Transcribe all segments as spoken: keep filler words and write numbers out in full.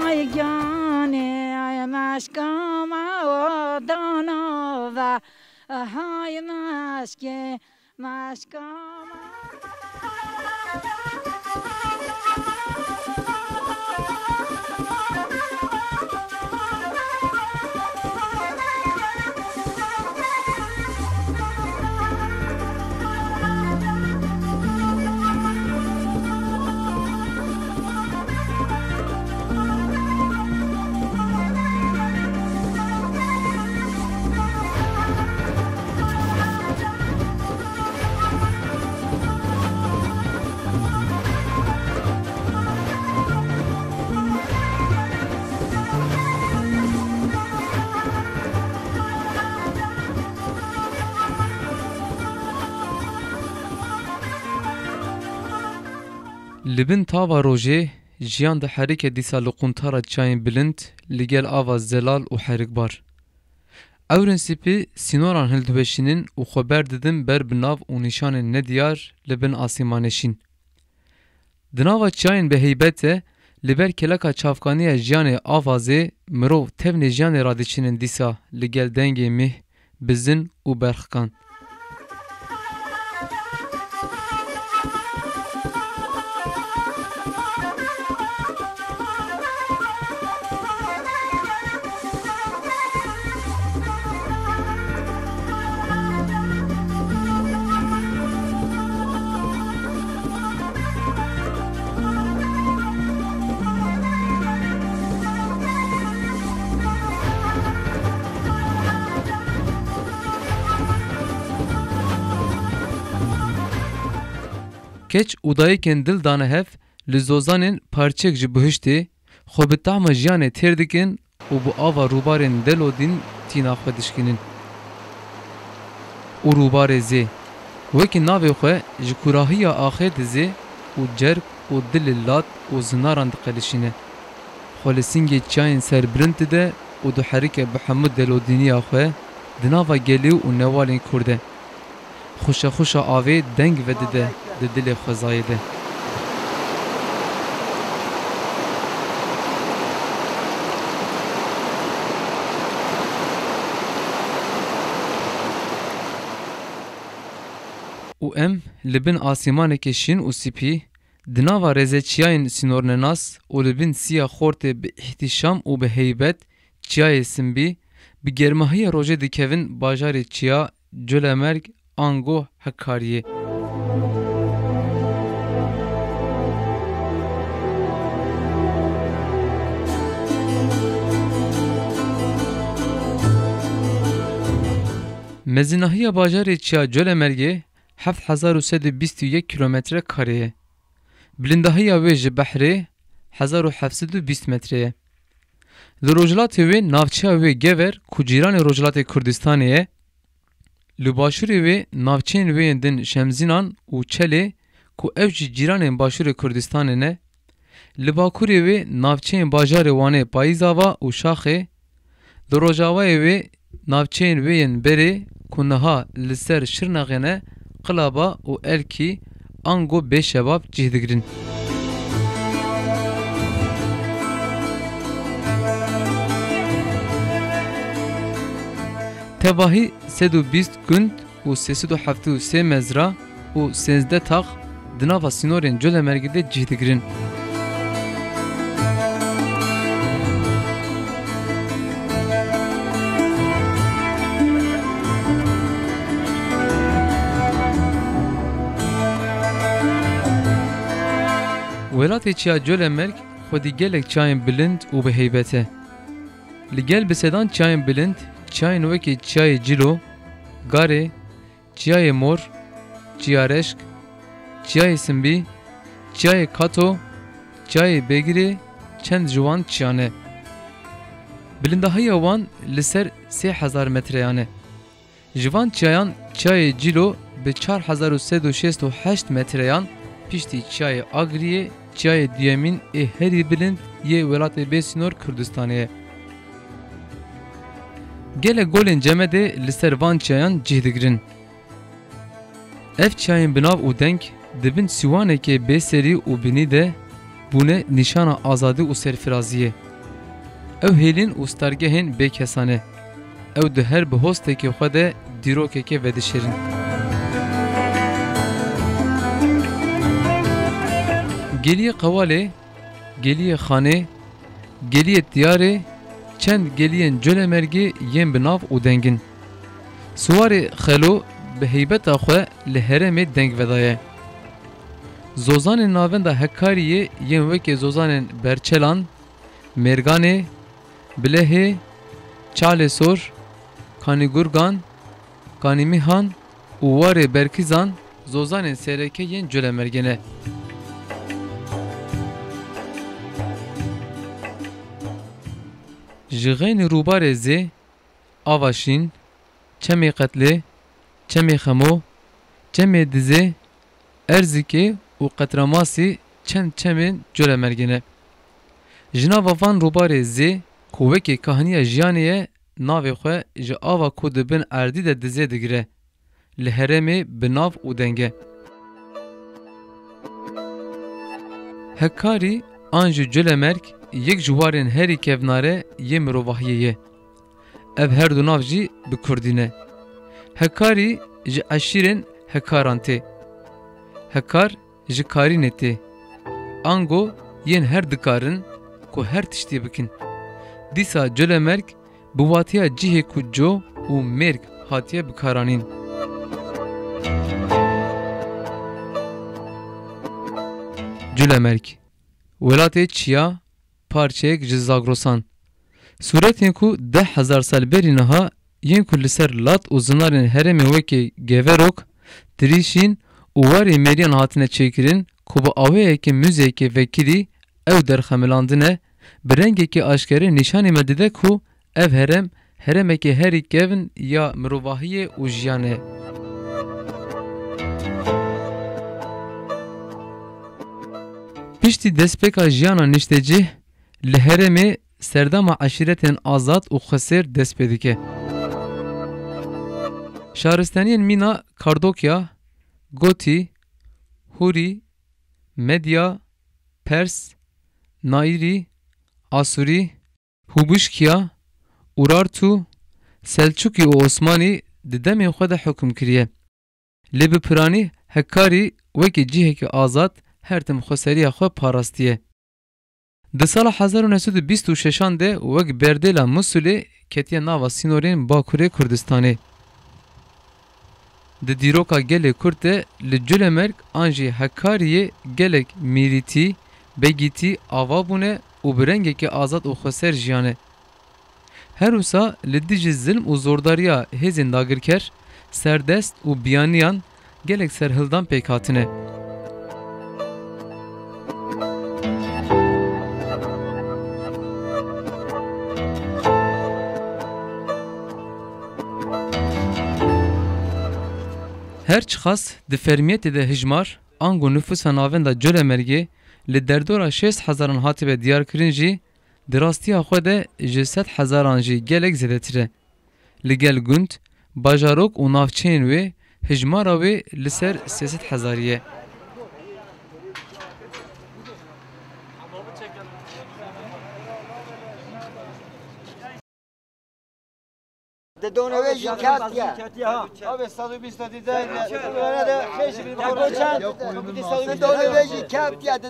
Ay gane, ay meşka ma o dano ve, hay meşke, meşka ma. Li bin tava rojê jiyan diherike dîsa li quntara çiyayên bilind li gel ava zelal û herikbar. Ewrên sipî sînoran hildiweşînin û xwe berdidin ber bi nav û nîşanên nediyar li bin asîmanê şîn. Di nava çiyayên bi heybet de, li ber keleka çavkaniya jiyanê avazê, mirov tevnê jiyanê radiçînin dîsa li gel dengê mîh, bizin û berxikan. Keç û dayikên dil dane hev, li zozanên parçeyek ji bihiştê, xwe bi tahma jiyanê têr dikin û bi ava rûbarên delodîn tîna xwe dişkînin. Û rûbarê zê, wekî navê xwe ji kûrahiya axê dizê û cerg û dilê lad û zinaran diqelişîne. Xwe li singê çiyayên serbilind dide û diherike bi hemû delodîniya xwe di nava gelê û newalên Kurd de. Xuşexuşa avê deng vedide di dilê xwezayê de. Û em li bin asîmanekê şîn û sipî, di nava rêzeçiyayên sînornenas û li bin siya xortê bi îhtîşam û bi heybet, çiyayê Simbî, bi germahiya rojê dikevin bajarê çiya Colemêrg ango Hekariyê. Mezinahiya bajarê çiya Colemêrgê heft hezar û sed û bîst û yek kilometre karê ye. Bilindahiya wê ji behrê hezar û heft sed û bîst metre ye. Li rojhilatê wê navçeya wê Gever ku cîranê Rojhilatê Kurdistanê ye, li başûrê wê navçeyên wê yên din Şemzînan û Çelê ku ew jî cîranên Başûrê Kurdistanê ne, li bakurê wê navçeyên bajarê Wanê Payîzava û Şaxê, li rojavayê wê navçeyên wê yên berê ku niha li ser Şirnexê ne, Qilaba û Elkî ango Bêşebab cih digirin. Tevahî sed û bîst gund û sê sed û heftê û sê mezra û sêzdeh tax di nava sînorên Colemêrgê de cih digirin. Welatê çiya Colemêrg xwedî gelek çiyayên bilind û bi heybet e. Li gel bi sedan çiyayên bilind, çiyayên wekî çiyayê Cilo, Garê, Çiyayê Mor, Çiya Reşk, Çiyayê Simbî, Çiyayê Kato, Çiyayê Begirê çend ji wan çiyan e. Bilindahiya wan li ser sê hezar metreyan e. Ji van çiyayan çiyayê Cîlo bi çar hezar û sed û şêst û heşt metreyan piştî çiyayê Agriyê çiyayê duyemîn ê herî bilind yê welatê bêsînor Kurdistanê ye. Gelek golên cemedê li ser van çiyayan cih digirin. Ev çiyayên bi nav û deng di bin sîwanekê bêserî û binî de bûne nîşana azadî û serfiraziyê. Ew hêlîn û stargehên bêkesan e. Ew di her bihostekê xwe de dîrokeke vedişêrin. Geliyê Qewalê, Geliyê Xanê, Geliyê Tiyarê, çend geliyên Colemêrgê yên bi nav û deng in. Siwarê Xelo bi heybeta xwe li herêmê deng vedaye. Zozanên navenda Hekariyê yên wekê zozanên Berçelan, Mêrganê, Bilehê, Çalê Sor, Kanîgurgan, Kanîmîhan û warê Berkizan zozanên sereke yên Colemêrgê ne. Ji xeynî rûbarê Zê, Ava Şîn, Çemê Qetlê, Çemê Xemo, Çemê Dizê, Erzikê û Qetramasî çend çemên Colemêrgê ne. Ji nava van rûbarê Zê ku wekî kahiniya jiyanê ye, navê xwe ji ava ku di bin erdî de Dizê digire. Li herêmê bi nav û deng e. Hekarî an jî Colemêrg yek ji warên herî kevnare yê mirovahiyê ye. Ev her du nav jî bi kurdî ne. Hekarî ji eşîrên Hekaran tê. Hekar ji Karînê tê. Ango yên her dikarin ku her tiştî bikin. Dîsa Colemêrg bi watiya cihê ku co û mêrg hatiye bikaranîn. Colemêrg, welatê çiya, parçeyek ji Zagrosan. Sûretên ku deh hezar sal berî niha yên ku li ser lat û zinarên herêmê wekî Geverok, Tirîşîn û warê mêriyan hatine çêkirin ku bi awayekî muzeyekê vekirî ew derxemilandine, bi rengekî aşkere nîşanî me dide ku ev herêm, herêmekî herî kevn ya mirovahiyê û jiyanê. Piştî destpêka jiyana niştecih, li herêmê serdema eşîretên Azad û Xwesêr dest pê dike. Şaristaniyên mîna Kardokya, Gotî, Hûrî, Medya, Pers, Naîrî, Asûrî, Hûbuşkiya, Urartu, Selçukî û Osmanî di demên xwe de hukm kiriye. Lê bi piranî Hekarî wekî cihekî azad her tim xweseriya xwe parastiye. Di sala hezar û neh sed û bîst û şeşan de wek berdêla Musulê ketiye nava sînorên Bakurê Kurdistanê. Di dîroka gelê Kurd de li Culemêrg an jî Hekariyê gelek mîrîtî, begîtî ava bûne û bi rengekî azad û xweser jiyane. Her wisa li dijî zilm û zordariya hêzên dagirker, serdest û biyaniyan gelek serhildan pêk hatine. Her çiqas di fermiyetê de hijmar, ango nifûsa navenda Colemêrgê li derdora şêst hezaran hatibe diyarkirin jî, di rastiya xwe de ji sed hezaran jî gelek zêdetir e. Li gel gund, bajarok û navçeyên wê hijmara wê li ser sê sed hezarî ye. Di donê wê jî ketiye. Abi, sed û bîst de. Di donê wê jî ketiye. Di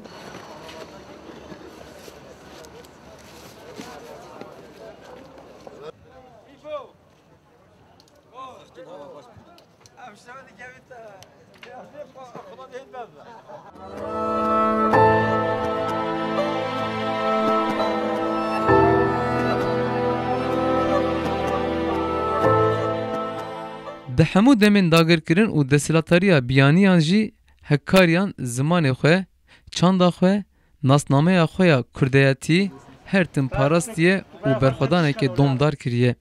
Di hemû demên dagirkirin û desthilatdariya biyaniyan jî Hekkariyan zimanê xwe, çanda xwe, nasnameya xwe ya kurdeyetî her tim parastiye û berxwedaneke domdar kiriye.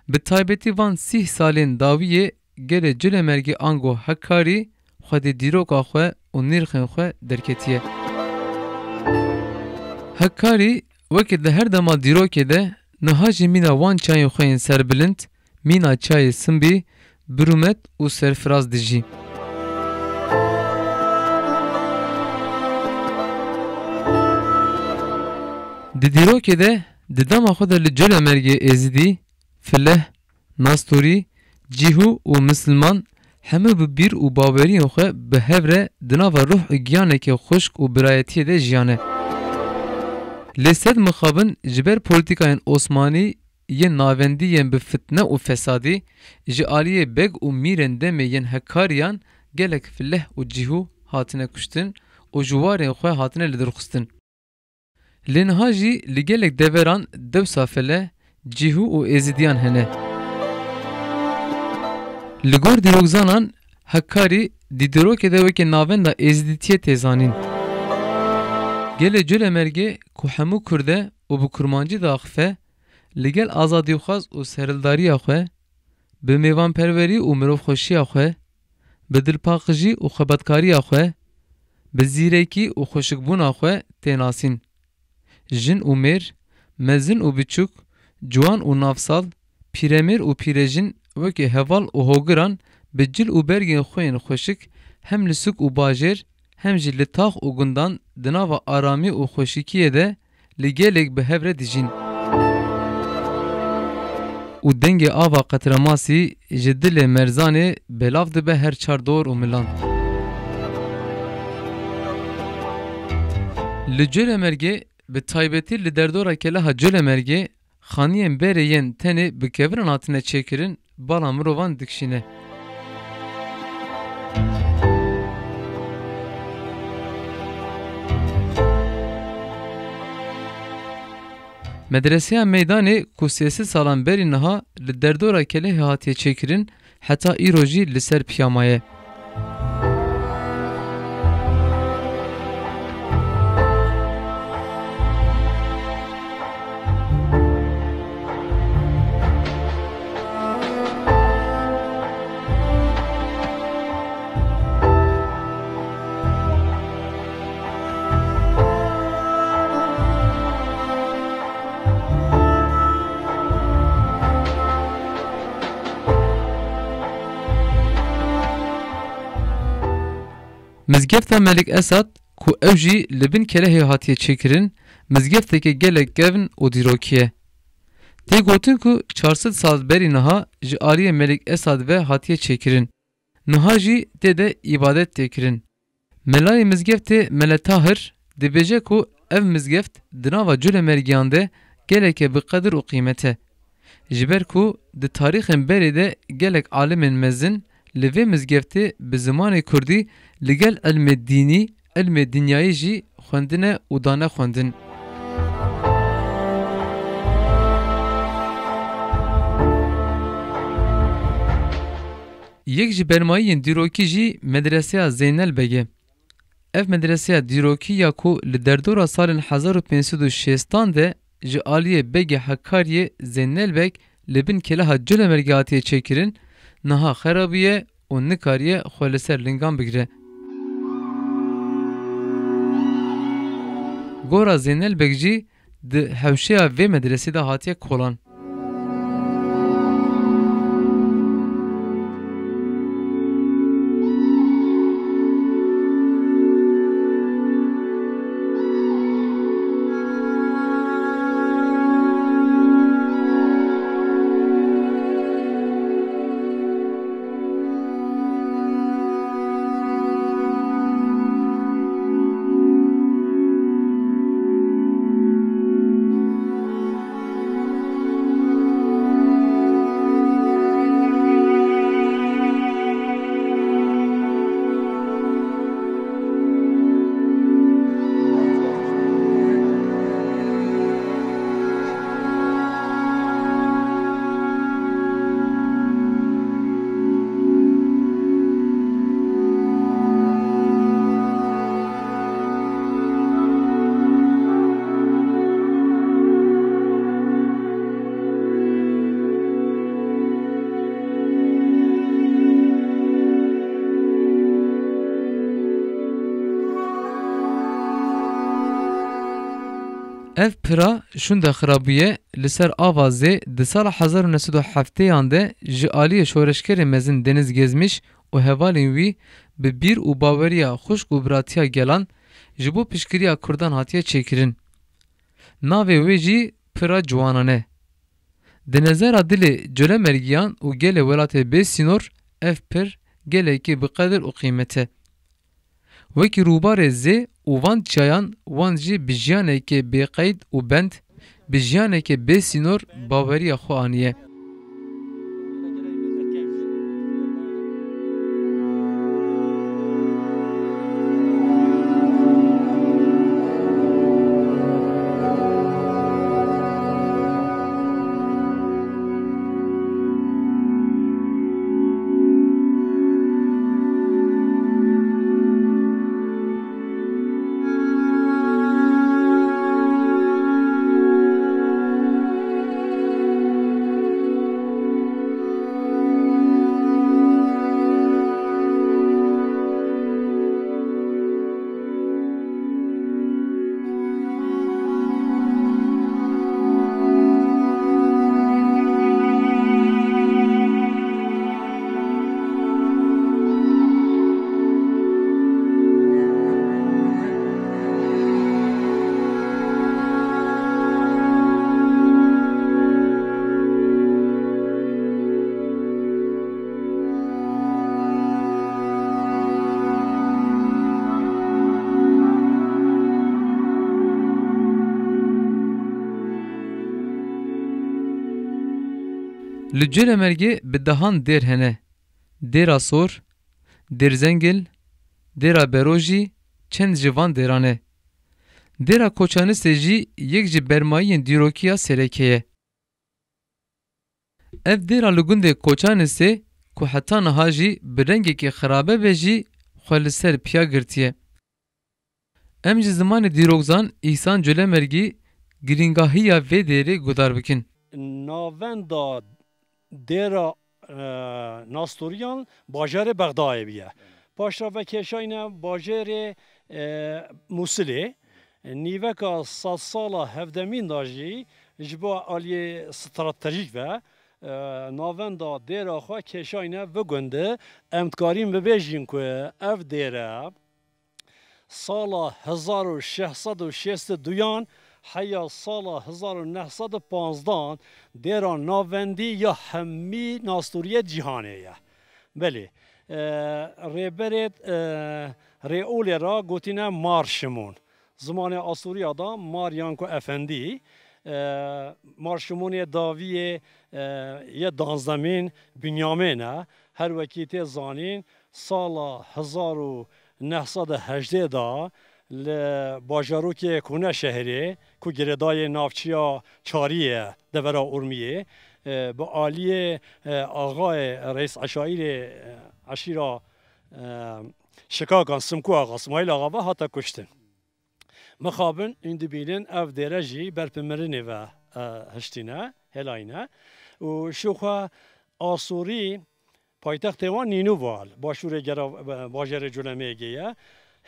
Bi taybetî van sîh salên dawiyê gelê Culemêrgê ango Hekkarî xwedî dîroka xwe û nirxên xwe derketiye. Hekkarî wekî di her dema dîrokê de niha jî mîna wan çayên xwe yên serbilind, mîna çayê Simbî, bi rûmet û serfiraz dijî. Di dîrokê de Di dema xwe de li Colemêrgê Êzidî, Fileh, Nastorî, Cîhû û Misilman hemû bi bîr û baweriyên xwe bi hev re di nava ruh û giyanekê xwişk û birayetiyê de jiyane. Lê sed mixabin ji ber polîtîkayên Osmanî yên navendî yên bi fitne û fesadî ji aliyê beg û mîrên demê yên Hekkariyan gelek Fileh û Cîhû hatine kuştin û ji warên xwe hatine lidirxistin. Lê niha jî li gelek deveran dewsa Fileh, Cîhû û Êzidiyan hene. Li gor dîrokzanan Hekkarî di dîrokê de weke navenda Êzidîtiyê tê zanîn. Gelê Colemêrgê ku hemû Kurd e û bi kurmancî diaxife, li gel azadîxwaz û serhildariya xwe, bi mêvanperwerî û mirovxweşiya xwe, bi dilpaqijî û xebatkariya xwe, bi zîrekî û xweşikbûna xwe tê nasîn. Jin û mêr, mezin û biçûk, ciwan û navsal, pîremêr û pîrejin wekî heval û hogiran bi cil û bergên xwe yên xweşik hem li sûk û bajêr hem jî li tax û gundan di nava aramî û xweşikiyê de li gelek bi hev re dijîn. Û dengê ava qetremasî ji dilê Merzanê belav dibe her çar dor û milan. Li Colemêrgê, bi taybetî li derdora keleha Colemêrgê, xaniyên berê yên tenê bi keviran hatine çêkirin, bala mirovan dikişîne. Medreseya Meydanê ku sê sed salan berî niha li derdora kelehê hatiye çêkirin, heta îro jî li ser piya maye. Mizgefta Melik Esad, ku ew jî li bin kelehê hatiye çêkirin, mizgefteke gelek kevn û dîrokî ye. Tê gotin ku çar sed sal berî niha ji aliyê Melik Esad ve hatiye çêkirin. Niha jî tê de îbadet tê kirin. Melayê mizgeftê Mele Tahir dibêje ku ev mizgeft di nava Colemêrgiyan de geleke bi qedir û qîmet e. Ji ber ku di tarîxên berê de gelek alimên mezin li vê mizgeftê bi zimanê kurdî li gel ilmê dînî, ilmê dinyayî jî xwendine û dane xwendin. Yek ji bermayiyên dîrokî jî medreseya Zeynel Beg e. Ev medreseya dîrokî ya ku li derdora salên hezar û pênc sed û şêstan de ji aliyê Begê Hekkariyê Zeynel Beg li bin keleha Colemêrgê hatiye çêkirin, niha xerabûye û nikariye xwe li ser lingan bigire. Gora Zeynel Beg jî di hewşeya vê medresê de hatiye kolan. Ev pira şûnde xirabûye, li ser ava zê di sala hezar û neh sed û heftêyan de ji aliyê şoreşgerê mezin Deniz Gezmiş û hevalên wî bi bîr û baweriya xwişk û biratiya gelan ji bo piştgiriya Kurdan hatiye çêkirin. Navê wê jî pir a ciwanan e. Di nezera dilê Colemergiyan û gelê welatê bê sînor ev pir gelekî bi qedir û qîmet e. Wekî rûbarê zê û van çiyayan wan jî bi jiyanekê bê qeyd û bend, bi jiyanekê bê sînor baweriya xwe aniye. Li Colemêrgê bi dehan dêr hene. Dêra Sor, Dêr Zengil, Dêra Bero jî çend ji van dêran e. Dêra Koçanisê jî yek ji bermayiyên dîrokiya sereke ye. Ev dêra li gundê Koçanisê ku heta niha jî bi rengekî xirabe be jî xwe li ser piya girtiye. Em ji zimanê dîrokzan Îhsan Colemêrgî girîngahiya vê dêrê guhdar bikin. Navenda dêra, e, Nastûriyan bajarê Bexdayê bûye. Paşra vekêşayne bajarê, e, Mûsilê. Nîveka sedsala hevdemîn de jî ji bo aliyê stratejîk ve, e, navenda dêra xwe kêşayne vi gund. Em dikarîn bibêjin ku ev dêre sala hezar û şeş sed û şêst û duyan heya sala hezar û neh sed û panzdan dêra navendî ya hemî nastûriyê cîhanê ye. Belê, e, rêberê, e, rêolê ra gotîne Mar Şimon. Zimanê Asûriya da Mar yan ku efendî, e, Mar Şimonê dawiyê, e, yê danzdemîn Binyamên e. Her wekî tê zanîn, sala hezar û neh sed û hejdeh da li bajarokê Kûne şehrê ku girêdayê navçiya Çarî ye, devera Urmiyê, e, bi aliyê, e, axayê reîs eşaîrê, e, eşîra, e, Şikakan Simkû Axa, Smaîl Axa ve hate kuştin. Mixabin, hûn dibînin ev dêre jî ber bi mirinê ve, e, hiştîne, hêlayîne. Û şûxwe Asûrî paytextê wan Nînû ve, başûrê gera, e, bajarê Colemêrgê ye.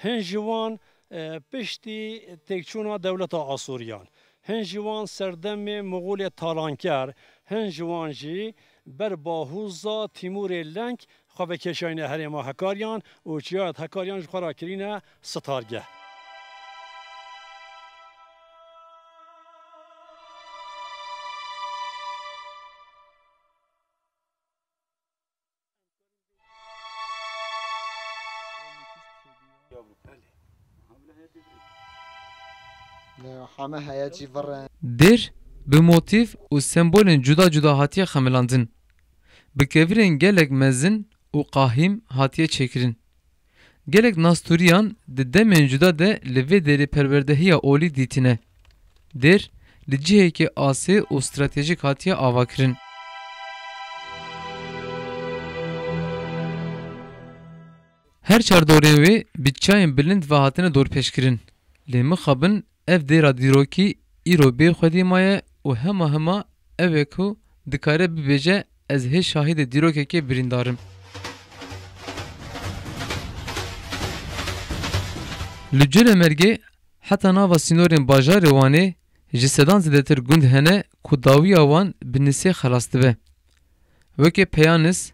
Hin ji wan, e, piştî têkçûna dewleta Asûriyan. Hin ji wan serdemê Moxolê talanker, hin ji wan jî ber bahûza Tîmûrê Leng xwe vekêşayîne herêma Hekariyan û çiyayet Hekariyan ji xwe re kirîne sitargeh. Heme heye cî virre. Dêr bi motîf û sembolên cuda cuda hatiye xemilandin. Bi kevirên gelek mezin û qahîm hatiye çêkirin. Gelek nastûriyan di demên cuda de li vê dêrê perwerdehiya olî dîtine. Dêr li cihekî asê û stratejîk hatiye avakirin. Her çar dorên wê bi çiyayên bilind ve hatine dorpêçkirin. Lê mixabin ev dêra dîrokî îro bê xwedî maye û hema hema ew e ku dikare bibêje, ez hê şahidê dîrokekê birîndar im. Li Colemêrgê heta nava sînorên bajarê Wanê ji sedan zêdetir gund hene ku dawiya wan bi nisê xelas dibe. Weke Peyanis,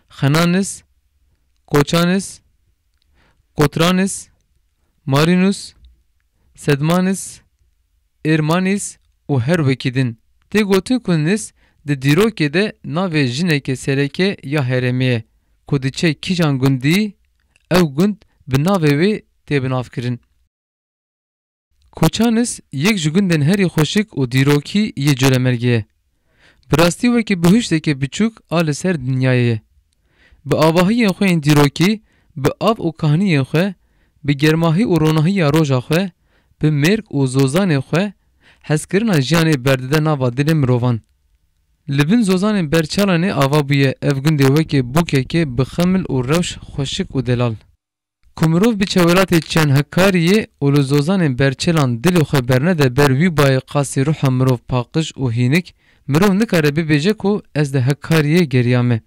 Xenanis, Koçanis, Kotranis, Marinus, Sedmanis, Êrmanis û her wekî din. Tê gotin ku nis di dîrokê de navê jineke sereke ya herêmê ye ku diçe kîjan gundî, ew gund bi navê wê tê binavkirin. Koçanis yek ji gundên herî xweşik û dîrokî yê Colemêrgê ye. Bi rastî wekî bihuşteke biçûk a li ser dinyayê ye. Bi avahiyên xwe yên dîrokî, bi av û kahniyên xwe, bi germahî û ronahiya roja xwe, bi mêrg û zozanê xwe, hezkirina jiyanê berdide nava dilê mirovan. Li bin zozanên Berçelanê ava bûye ev gundê wekî bûkekê bi xemil û rewş xweşik û delal. Ku mirov biçe welatê çend Hekkariyê û li zozanên Berçelan dilê xwe bernede ber wî bayê qasî ruha mirov paqij û hînik, mirov nikare bibêje ku ez di Hekkariyê geriyame.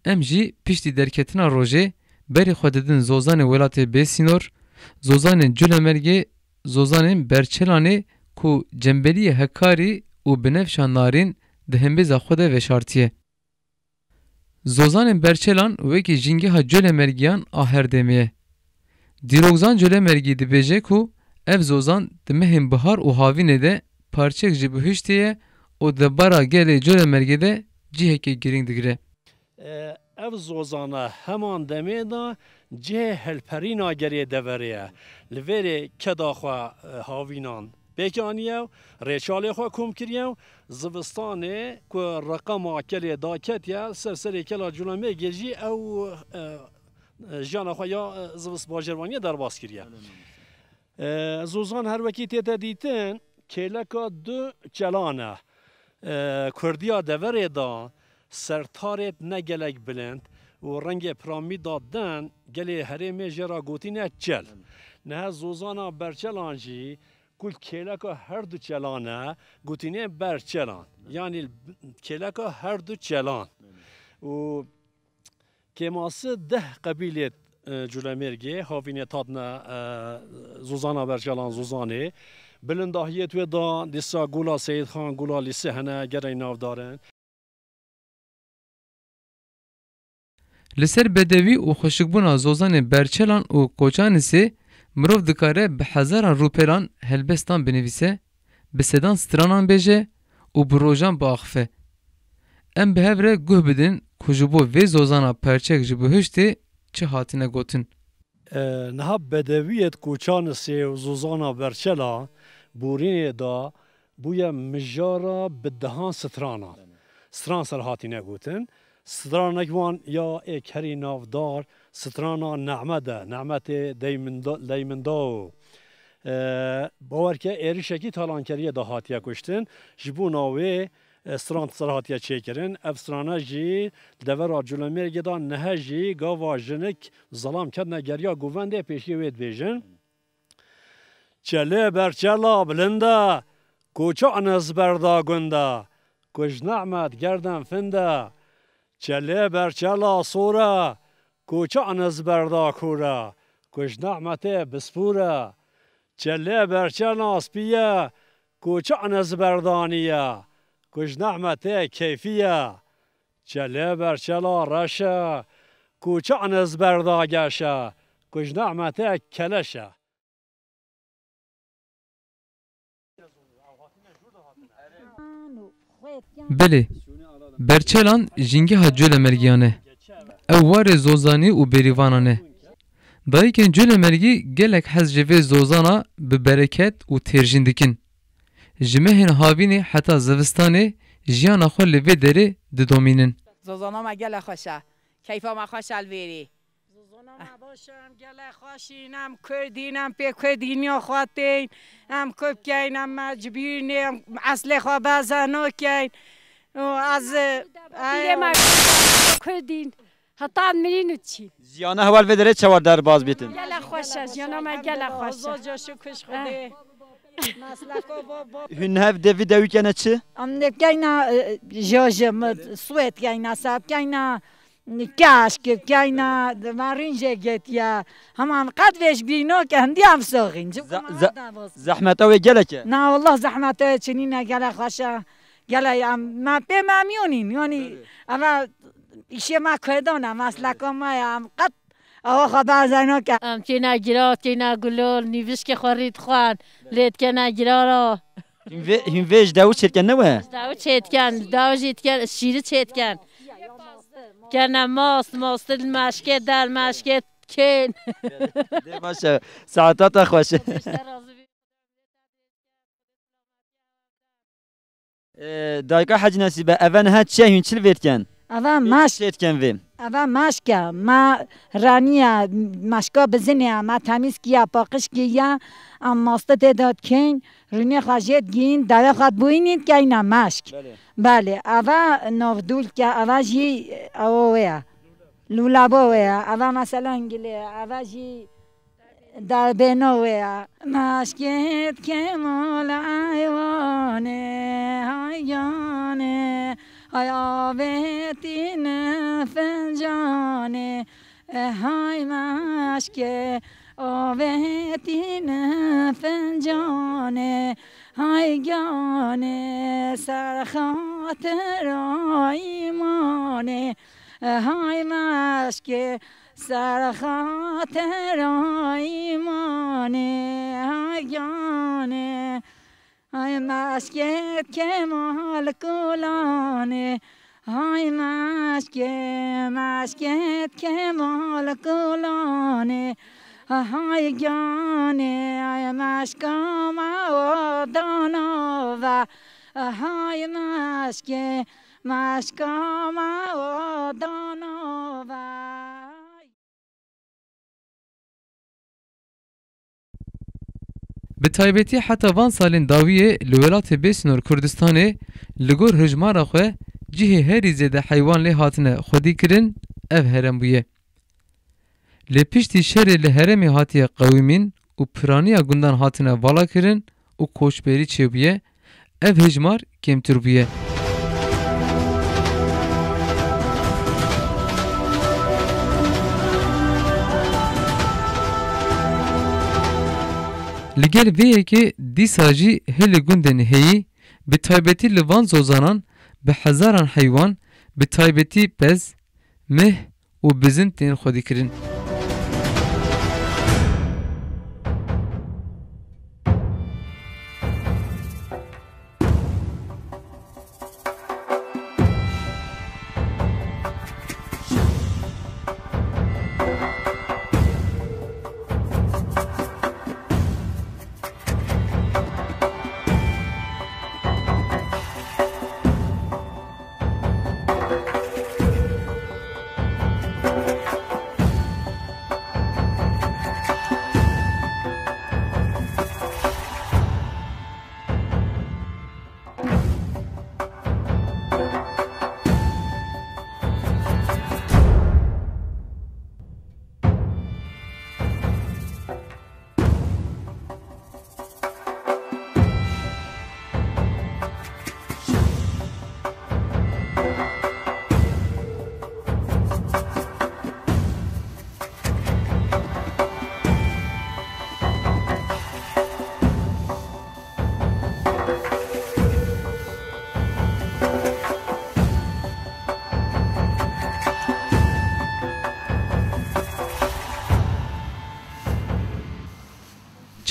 Em jî piştî derketina rojê berê xwe didin zozanên welatê bêsînor, zozanên Colemêrgê, zozanên Berçelanê ku cembeliyê Hekkarî û binevşa narîn di hembêza xwe de veşartiye. Zozanên Berçelan wekî jîngeha Colemêrgiyan a her demê ye. Dîrokzan Colemêrgî dibêje ku ev zozan di mehên bihar û havînê de parçeyek ji bihuştê ye û di debara gelê Colemêrgê de cihekê girîng digire. Ev zozana heman demê de cihê hilperîna gelê deverê ye. Li vêrê keda xwe, e, havînan pêk aniye û rêçalê xwe kom kiriye û zivistanê ku reqema kelê daketiye ser serê kela Colemêrgê jî ew, e, e, jiyana xwe ya, e, zivist-, bajarvaniyê derbas kiriye. E, zozan her wekî tête dîtin kêleka du çelan e. E, kurdiya deverê de sertarêt ne gelek bilind û rengê piramîda din gelê herêmê jê re gotîne çel. Niha zozana Berçelan jî ku kêleka her du çelan e, gotîne Berçelan. Yanî kêleka her du çelan. Û kêmasî deh qebîlê, e, Colemêrgê havînê tatne, e, zozana Berçelan zozanê. Bilindahiyê wê de dîsa Gola Seyîdxan, Gola Lîsê hene, gelek navdar in. Li ser bedewî û xweşikbûna zozanê Berçelan û Koçanisê mirov dikare bi hezaran rûpelan helbestan binivîse, bi sedan stranan bêje û bi rojan biaxife. Em bi hev re guh bidin ku ji bo vê zozana perçek ji bihuştê çi hatine gotin. E, niha bedewiyê di Koçanisê û zozana Berçela borînê de bûye mijara bi dehan stranan. Stran ser hatine gotin. Stranek wan ya ê kerî navdar strana Nehmet e. Nehmetê Deyminda-, Deymindao. E, bawer ke êrişekî talankeriyê de hatiye kuştin. Ji bona wê, e, stran ser hatiye çêkirin. Ev strane jî devera Colemêrgê de nihe jî gava jinik zelam ketine geriya govendê pêşiyê wê dibêjin. Çelê Berçela bilind e, ku çan ez berda gund e, ku ji Nehmet gerden find e. Çelê Berçela sor e, ku çan ez berda kûr e, ku ji Nehmetê bispûr e. Çelê Berçela spî ye, ku çan ez berda nî ye, ku ji Nehmetê keyfî ye. Çelê Berçela reş e, ku çan ez berda geş e, ku ji Nehmetê keleş e. Belê, Berçelan jîngeha Colemêrgiyan e. Ew warê zozanî û bêrîvanan e. Dayikên Colemêrgî gelek hez ji vê zozana bi bereket û têrjîn dikin. Ji mehên havînê heta zivistanê jiyana xwe li vê derê didomînin. Zozana me gelek xweş e. Keyfa me xweş e li vêrê. Zozana me baş e, em gelek xweş in, em Kurd in, em pê Kurdîniya xwe tên, em Kurd keyn, em mecbûr ne, em eslê xwe beze nakeyn. Û ez, Pîrê me Kurd in, heta em mirîn û çîn. Jiyana heval vê derê çawa derbas bîtin? Gelek xweş e, jiyana me gelek xweş e. Zoca şukir Xwedê. Mesleka va, va. Hûn hev devî dewî kene çi? Em ne keyna, e, joje, me swêt keyna, sab keyna, keşk keyna, me rînce getiye. Hema em qet vêj bîno ke hindî em soxîn. Ze-, ze-, zehmeta wê gelek e? Na, wallah zehmeta wê çinîne, gelek xweş e. Gelek em, me pê memnûn in. Yanî, eva îşê me Kurdan e, mesleka me ye. Em qet Awa xwe beze nake. Em têne gira, têne gulol, nîvişkê xwe rî dixwen, lê dikene girara. Hîn vê, hîn vê ji dewû çêdiken ne we? Ji dewû çêdiken, dew jî diken, şîrî çêdiken. Kene mast, mastê li meşkê der, meşkê kên. Dê baş e. Saeta te xweş. Ee, dayka Hecî Nesîbe, eve niha çi ye, hûn çi li vê dikin? Eve meşk. Çê dikin vê? Eve meşk e. Me reniye, meşka bizin e. Me temîz kiye, paqij kiye. Em mastê tê de dikeyn. Rûnê xwe jê digîn. Dewê xwe dibûyînî dikeyne meşk. Belê. Belê. Eve navdûlk e. Eve jî ew wê ye. Lûlabo wê ye. Eve mesela hingilê ye. Eve jî derbêno wê ye. Meşkêt Kemal eywanê, hay ganê, hay avêtîne fincanê, e hay meşkê, avêtîne fincanê, hay ganê, ser xatira îmanê, e hay meşkê, ser xatira îmanê, hay ganê, hay meşkê Kemal Kulanê, hay meşkê, meşkê Kemal Kulanê, hay ganê, hay meşka me odana ve, hay meşkê, meşka me odana ve. Bi taybetî heta van salên dawiyê li welatê bêsînor Kurdistanê li gor hijmara xwe cihê herî zêde heywan lê hatine xwedîkirin, ev herêm bûye. Lê piştî şerê li herêmê hatiye qewimîn û piraniya gundan hatine valakirin û koçberî çêbûye, ev hejmar kêmtir bûye. Li gel vê yekê dîsa jî hê li gundên heyî, bi taybetî li van zozanan, bi hezaran heywan, bi taybetî pez, meh û bizin tên xwedîkirin.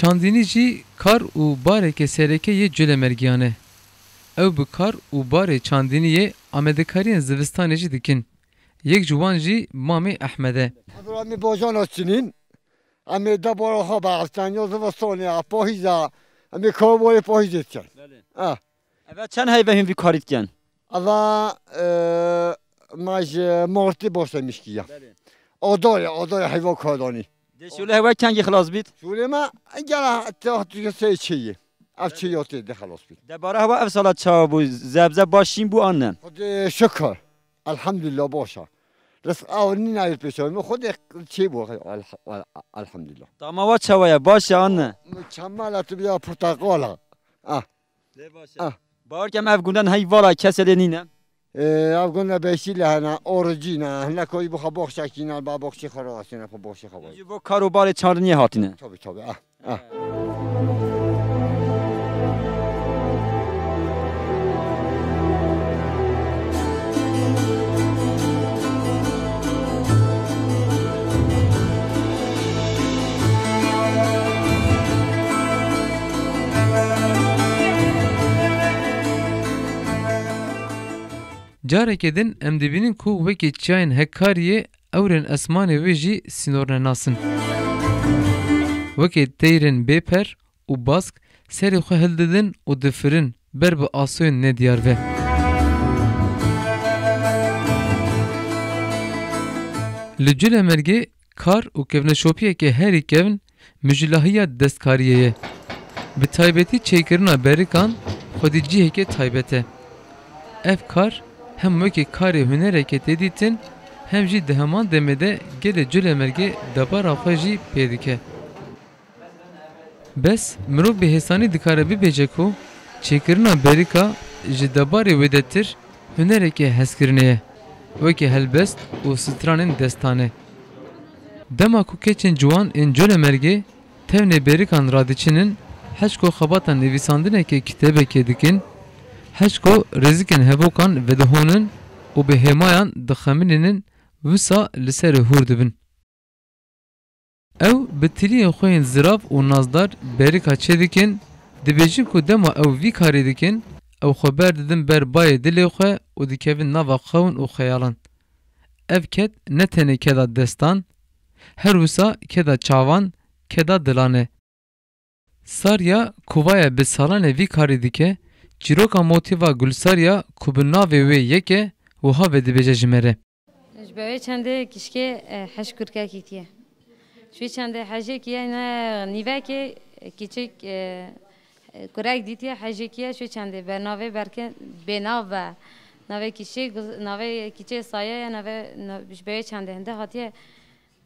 Çandînî jî kar û bareke sereke yê colemergiyan e. Ew bi kar û barê çandîniyê amadekariyên zivistanê jî dikin. Yek ji wan jî Mamê Ehmed e. Em ê bojana çinîn, em ê debara xwe be, efteniya zivistanê, pahîza, em ê kar û barê pahîzê dikin. Belê. Ah. Eve çend heyve hûn vî karî dikin? Eva, e, ma ji Martê başlamiş kiya. Belê. Adayê, adayê heyva kadanî. Dê şûlê hewe kengî xilas bît? Şûlê me gela te tu sey çêyê. Ev çêya tê de xilas bît. Debara hewa ev sala çawa bû? Zebze baş şîn bû an ne? Xwedê şikir. Elhamdülillah baş e. Rizq ew nîna yê pêşa min. Xwedê çê bû. Elh-, el-, elhamdülillah. Tama wa çawa ye? Baş e an ne? Çemala tu biya porteqala. Ah. Lê baş e. Ah. Bawer kem ev gundan hey vala kese lê nîne. Ee, ev gunda beşî le hene, oricî ne. Hine koyî bu xwe boxşekî ne, ba boxşî xwe rasîne, xwe boxşî xwe. Ji bo kar û barê çandiniyê hatine. Tabii, tabii. Ah. Ah. Careke din em dibînin ku wekî çiyayên hekkariyê ewrên esmanê wê jî sînornenas in. Wekî teyrên bêper û bask serê xwe hildidin û difirin ber bi asoyên nediyar ve. Li Culemêrgê kar û kevneşopiyeke herî kevn mijûlahiya destkariyê ye. Bi taybetî çêkirina berikan xwedî cihekê taybet e. Ev kar hem wekî karê hunereke tê dîtin, hem jî di heman demê de gelê Culemêrgê debara xwe jî pê dike. Bes mirov bi hêsanî dikare bibêje ku çêkirina berika ji debarê wêdetir hunereke hezkirinê ye, wekî helbest û stranên destanê. Dema ku keçên ciwan ên Colemêrgê tewnê bêrikan radiçinin, heçko xebata nivîsandineke kitêbekê dikin, heçko rêzikên hevokan vedihonin û bi hêmayan dixeminînin, wisa li serê hûr dibin. Ew bi tiliyên xwe yên zirav û nazdar bêrika çêdikin, dibêjin ku dema ew vî karî dikin, ew xwe berdidin ber bayê dilê xwe û dikevin nava xewn û xeyalan. Ev ked ne tenê keda destan, her wisa keda çavan, keda dilan e. Sarya Kovaya bi salan e vî karî dike, çîroka motîfa Gulsarya ku bi navê wê yek e, wiha vedibêje ji me re. Ji ber wê çendê kişkê, e, heş kurkekî kiye. Ji wê çendê hejê kiye ne nîvekê, e, kiçik, e, e, kurek dîtiye, hejê kiye ji wê çendê be navê berke bênav be. Navê kişê, navê kişê Saye ye, navê, na-, ji ber wê çendê hinde hatiye.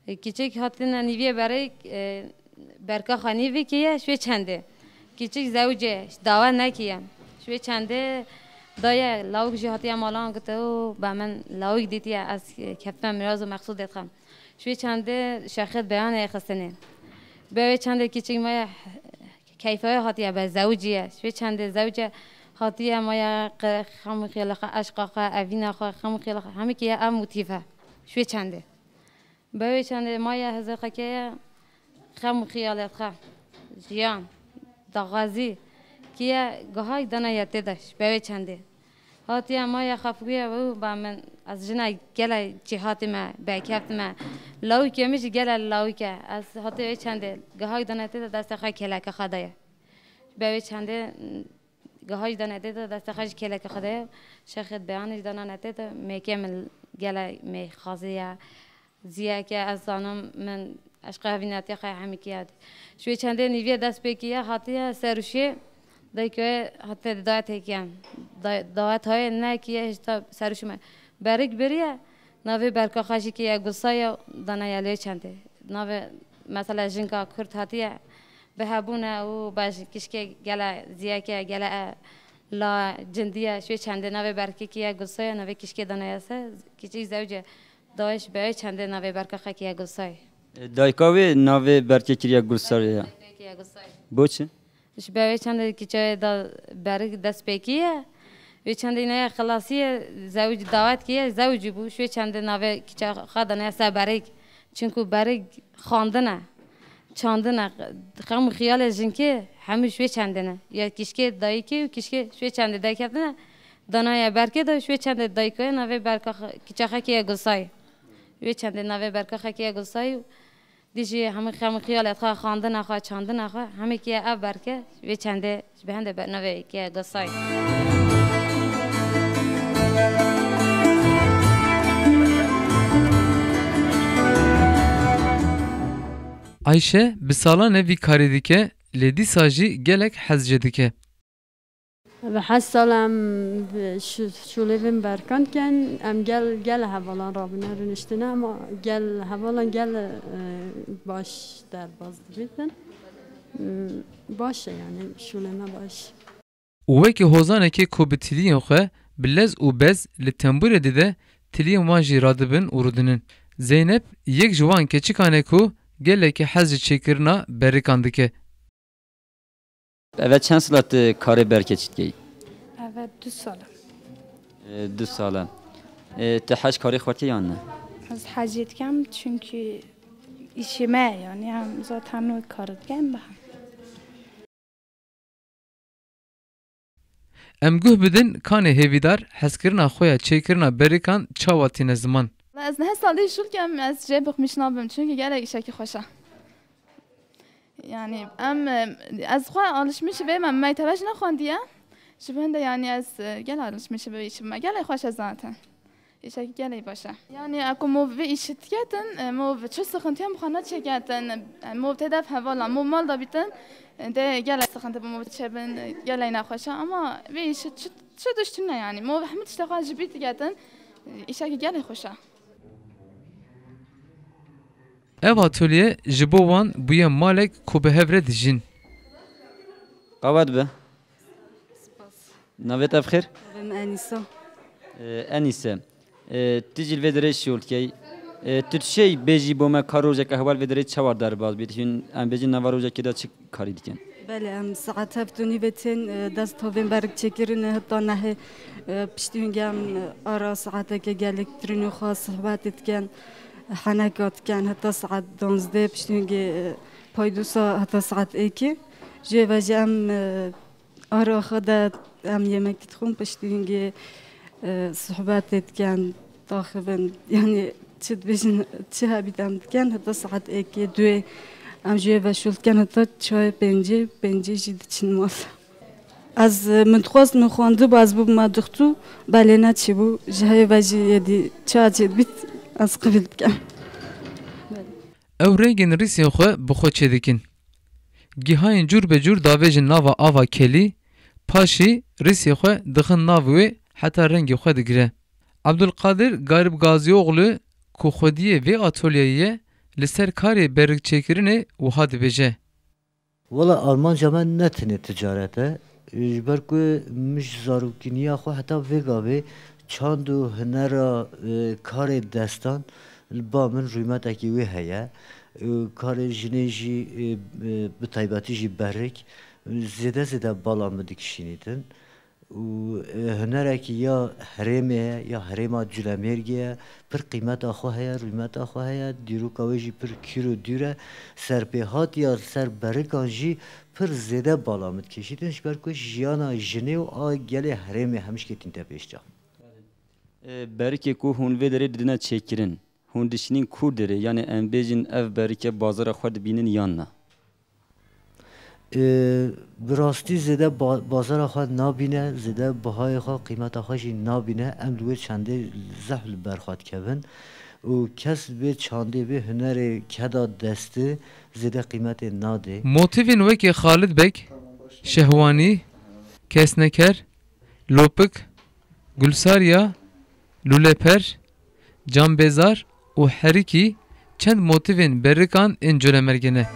E, kiçik hatine nîviyê berê, e, berka xwe nîvî kiye, ji wê çendê. Kiçik zewcê, dawa nekiye. Ji wê çendê daye, lawik jî hatiye malan gote, "O, be min lawik dîtiye, ez, e, keftime Miraz û Meqsûdê dixwim." Ji wê çendê şexet beyanê xistinê. Be wê çendê kiçik me keyfaya hatiye be zewciye. Ji wê çendê zewce hatiye maya xem û xiyala xwe, eşqa xwe, evîna xwe, xem û xiyala xwe, hemî kiye ev motîfe. Ji wê çendê. Be wê çendê maya hizê xwe keye xem û xiyalê xwe, jiyan, daxwazî, kiye gihayî dana ye tê de, be wê çendê. Hatiye maya xwe fikriye, "Ew ba min, ez jina gele cîhatî me, berkeftî me. Lawikê min jî gele lawik e. Ez hatiye wê çendê, gihayî dana tê de destê xwe kêleke xwe daye." Be wê çendê, gihayî dana tê de destê xwe jî kêleke xwe daye. Şexê beyanê jî dana ne tê de, mêkê min gele mêxazî ye. Ziyeke ez zanim min eşqa evînatiya xwe hemî kiye. Ji wê çendê nîviyê dest pê kiye hatiye ser û şê dayikê wê hatiye dawetê kiye. Da-, dawet hayê ne kiye hişta ser û şê me. Berik biriye navê berka xwe jî kiye Gulsaya dana ye lê çendê. Navê mesela jinka Kurd hatiye bi hebûne û bej kişkê gele ziyeke gele e la cindiye ji wê çendê navê berkê kiye Gulsaya navê kişkê dana ye se kiçik zewce. Dayê ji be çendê navê berka xwe kiye Gulsay. E, dayika wê navê berkê kiriye Gulsay ya. Kiye Gulsay. Bo çi? Ji be wê çendê kiçe da berik dest pê kiye. Wê çendê ne xilasî ye, zewc dawet kiye, zewcî bû. Ji wê çendê navê kiçe xwe dane se berik. Çinku berik xwendin e, çandin e. Xem û xiyalê jinkê hemû ji wê çendê ne. Ya kişkê dayikê û kişkê ji wê çendê derkevtine. Dana ye berkê de ji wê çendê dayika ye navê berka xwe, kiça xwe kiye Gulsay. Wê çendê navê berka xwe kiye Gulsay û dî jî hemî xem û xiyalê xwe, xwendina xwe, çandina xwe, hemî kiye ev berke, wê çendê ji behende be navê kiye Gulsay. Ayşe bi salan e vî karî dike, lê dîsa jî gelek hez jê dike. Bi hezal em bi şû-, şûlê vin berkan ken, em gel, gel hevalan rabine rûniştine, ama gel hevalan gel, e, baş derbaz dibîtin. M, baş e yani, şûlê me baş. Û wekî hozanekê ku bi tiliyên xwe, bi lez û bez li tembûrê dide, tiliyên wan jî radibin û rûdinin. Zeynep yek ji wan keçikan e ku gelekî hez ji çêkirina berikan dike. Eve çend sala tu karê berkê çi dikey? Eve du sal e. E, du sal e. E, tu hej karê xwe dikey yan ne? Ez hecê dikem çünkü işê me yani em zaten o karı dikem be. Em guh bidin kanê hêvîdar hezkirina xwe ya çêkirina berikan çawa tîne ziman. Ez neh salî şûl kem, ez jê bixmîş nabim, çunke gelek îşekî xweş e. Yani em, ez xwe alışmîş vê me, me teve jî nexwendiye. Ji bo hinde yani ez, e, gel alışmîş vê îşî me. Gelek xweş e zaten. Îşekî gelek baş e. Yani e, ku mov vê îşî diketin, e, mov çi sıkıntıya mixwe neçêketin, e, mov tê dev hevala, mov mal da bitin, e, de gelek sıkıntı bu mov çêbin, e, gelek nexweş e, ama vê îşî çi, çi tişt tune yani. Mov hemû tişta xwe ji bîr diketin, e, îşekî gelek xweş e. Ev atolye ji bo wan bûye malek ku bi hev re dijîn. Qewet be. Spas. Navê te bi xêr? Navê min Enîsa. Ee, Enîse, ee, tu jî li vê derê şûl dikey. Ee, tu dişêy bêjî bo me ka rojek ehwal vê derê çawa derbas bît? Hûn em bêjin nava rojekê de çi karî dikin? Belê, em saet heft û nîvê tên, e, dest tovên berik çêkirinê heta nehê, e, piştî hingê em, e, ara saeteke gelek tirînê xwe sohbetê dikin, heneka dikin heta saet danzdê, piştî hingê, e, paydosa heta saet êkê. Jê ve jî em, e, ara xwe de em yemekî dixwin, piştî hingê, e, sohbetê dikin, daxivin, yani çi dibêjin, çi hebît em dikin, heta saet êkê, duyê em jê ve şûl dikin, heta çayê pêncê, pêncê jî diçin mal. Ez, e, min dixwest min xwendibû, ez bibûma dixtû, belê neçîbû, ji heyê ve jî êdî çawa çêdibît, ez qebîl dikim. Ew rengên rîsên xwe bi xwe çêdikin. Gihayên cûr be cûr davêjin nava ava kelî, paşî rîsê xwe dixin nav wê heta rengê xwe digire. Abdulkadir Garibgazîoglu ku xwediyê vê atolyeyê ye, li ser karê berikçêkirinê wiha dibêje. Wela armanca me ne tenê ticaret e. Ji ber ku min ji zarokîniya xwe heta vê gavê çand û hunera, e, karê destan li ba min rûmetekî wê heye. E, karê jinê jî, e, e, bi taybetî jî berik, e, zêde zêde bala min dikişînîtin. Û, e, hunerekî ya herêmê ye, ya herêma Culemêrgê ye, pir qîmeta xwe heye, rûmeta xwe heye, dîroka wê jî pir kîr û dûr e. Serpêhatiya ser berikan jî pir zêde bala min dikişîtin, ji ber ku jiyana jinê û a gelê herêmê hemîşkê tînte pêşçav. E, berikê ku hûn vê derê didine çêkirin, hûn dişînin ku derê, yani em bêjin ev berike bazara xwe dibînin yan na? Ee, bi rastî zêde ba-, bazara xwe nabîne, zêde bihayê xwe, qîmeta xwe jî nabîne. Em li wê çendê zehf li ber xwe dikevin û kes vê çandê, vê hunerê keda destê zêde qîmetê nadê. Motîvên wekî Xalid Beg, Şehwanî, Kesneker, Lopik, Gulsariya, Lûleper, Cambêzar û Herikî çend motîvên berikan ên Colemêrgê ne.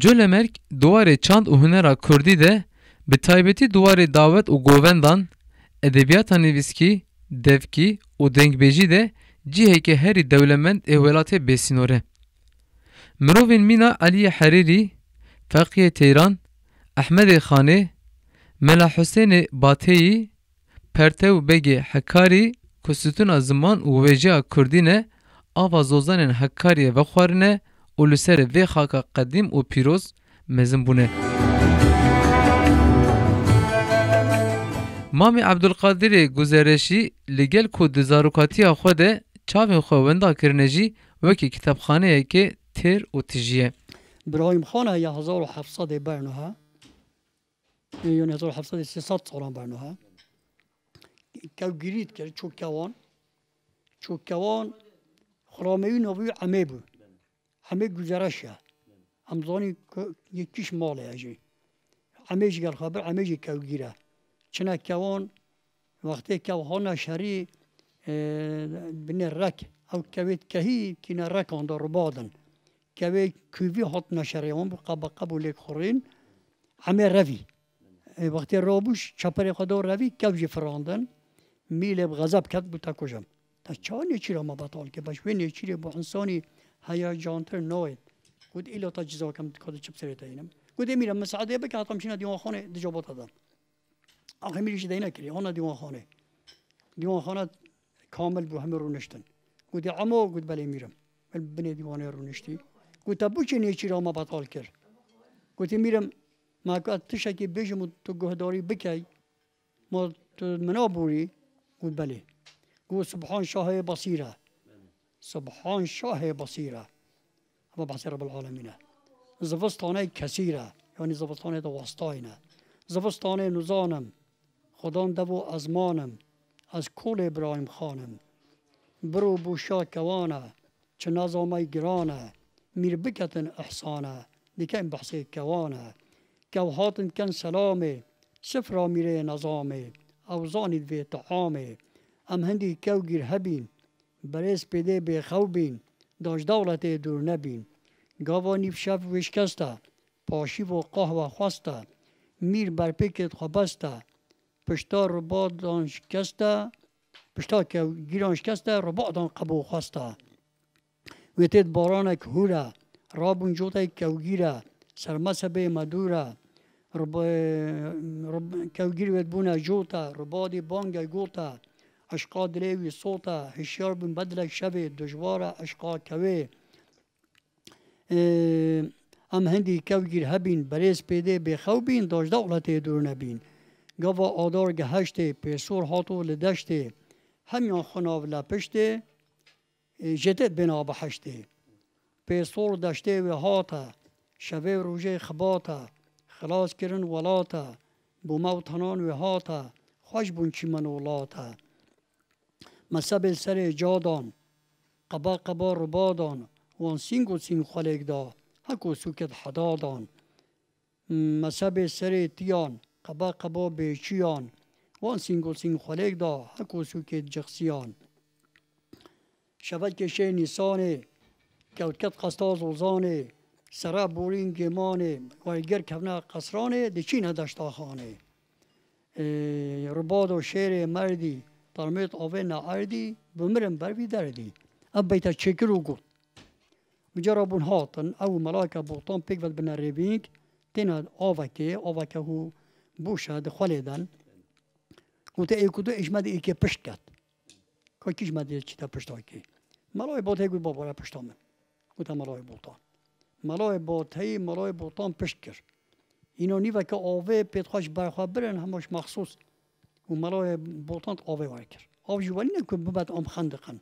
Colemêrg di warê çand û hunera kurdî de, bi taybetî di warê dawet û govendan, edebiyata nivîskî, devkî û dengbêjî de ciheke herî dewlemend ê welatê bêsînor e. Mirovên mîna Eliyê Herîrî, Feqiyê Teyran, Ehmedê Xanê, Mela Husênê Bateyî, Pertew Begê Hekarî ku stûna ziman û wêjeya kurdî ne, ava zozanên Hekariyê vexwarine û li ser vê xaka qedîm û pîroz mezin bûne. Mamê Ebdulqadirê Guzereşî li gel ku di zarokatiya xwe de çavên xwe wenda kirine jî wekî kitapxaneyeke têr û tijî ye. Birahîm Xan heye hezar û heft sedê bernuha. Yanî hezar û heft sedê sê sed salan bernuha. Kewgirî dikir, çû kewan. Çû kewan, xulameyî navî Emê bû. Emê Guzereş e. Em zanîn ku yê kîş malê ye jî. Emê jî gel xwe bir, Emê jî kewgîr e. Çine kewan, wextê kew hana şerî, e, binê rek, ew kevêt kehî, tîne rekan de ribadin. Kevê kûvî hat neşerê, wan bû qebeqeb û lêk xurîn. Hemê revî. Ê, wextê rabû, çeperê xwe da revî, kev jî firandin. Mîlê bi xezeb ket, bû te kujim. Te çawa nêçîra me betal kir? Baş wê nêçîrê bo insanî heyecantir nayêt. Got, îla te ciza kem, dikate çi bi serê te înim? Got, ê mîre, misaedê bike, heta em çîne dîwanxanê, di caba te de. Axê mîrî jî dey nekirî, hana dîwanxanê. Dîwanxane kamil bû, hemî rûniştin. Gotî, Emo, got, belê mîrim. Li binê dîwanê rûniştî. Got, te bo çi nêçîra me betal kir? Gotî, mîrim, me ka tiştekî bêjim û tu guhdarî bikey, ma tu mina borî? Got, belê. Got, Subhan Şahê Basîr e. Subhan Şahê Basîr e. Eva behsê Rebbil Alemîn e. Zivistanê kesîr e. Yanî zivistanê de wastayne. Zivistanê nûzan im. Xudan dev û ezman im. Ez kolê Birahîm Xan im. Biro bûşa kewan e. Çi nazamay giran e. Mîr biketin ihsan e. Dikin behsê kewan e. Kew hatin ken selamê. Sifra mîrê nezamê. Ew zanî divê tiamê. Em hindî kew gîr hebîn. Berêz pêdê bêxew bîn, da ji dewletê dûr nebîn. Gava nîv şev wêşkeste, paşîv û qahwe xweste. Mîr berpêkêt xwe beste, pişta rubadan şikeste, pişta kewgîran şikeste, rubadan qebo xweste. Wê têt baranek hûr e, rabûn cotey kewgîr e, sermesebê me dûr e. Rib-, rib-, kewgîr wê bûne cot e, ribadî bangey got e. Eşqa dilê wî sot e, hişyar bûn bedlek şevê, dijwar e eşqa kewê. Ê, em hindî kewgîr hebîn, berêz pêdê bêxew bîn, da ji dewletê dûr nebîn. Gava adar geheştê, pêsor hato li deştê, hemiyan xwe nav le piştê, ê, jê têt bêna behiştê. Pêsor deştê wê hate, şevê rojê xibate, xilas kirin welate, bo me û tenan wê hate, xweş bûn çîmen û late. Mesebê serê cadan, qeba qeba rubadan, wan sîng û sîng xwelêk da, heko sûkêt hedadan. Mesebê serê tiyan, qeba qeba bêçiyan, wan sîng û sîng xwelêk da, heko sûkê cixsiyan. Şevet kêşê Nîsanê, kewt ket qesta Zozanê, sere borîn gêmanê, werger kevne qesranê, diçîne deşta Xanê. Ê, ribado şêrê merdî, tarmêt avê neerdî, bimirim ber vî derdî. Ev beyte çêkir û got. Micara bûn hatin, ew û Melaka Botan pêk ve dibine rêvîng, têne avekê, aveke hû boş e, di xwelê den. Gote, ê ku du êşme di êkê pişt ket. Ka kî ji me dê çîte pişta kê? Melayê Boteyê got, baba re pişta min. Gote Melayê Botan. Melayê Boteyê, Melayê Botan pişt kir. Îna nîveke avê pê dixwe ji ber xwe birin, hema ji mexsûs. Û Melayê Botan avê were kir. Av jî welî ne ku bibet am xendiqin.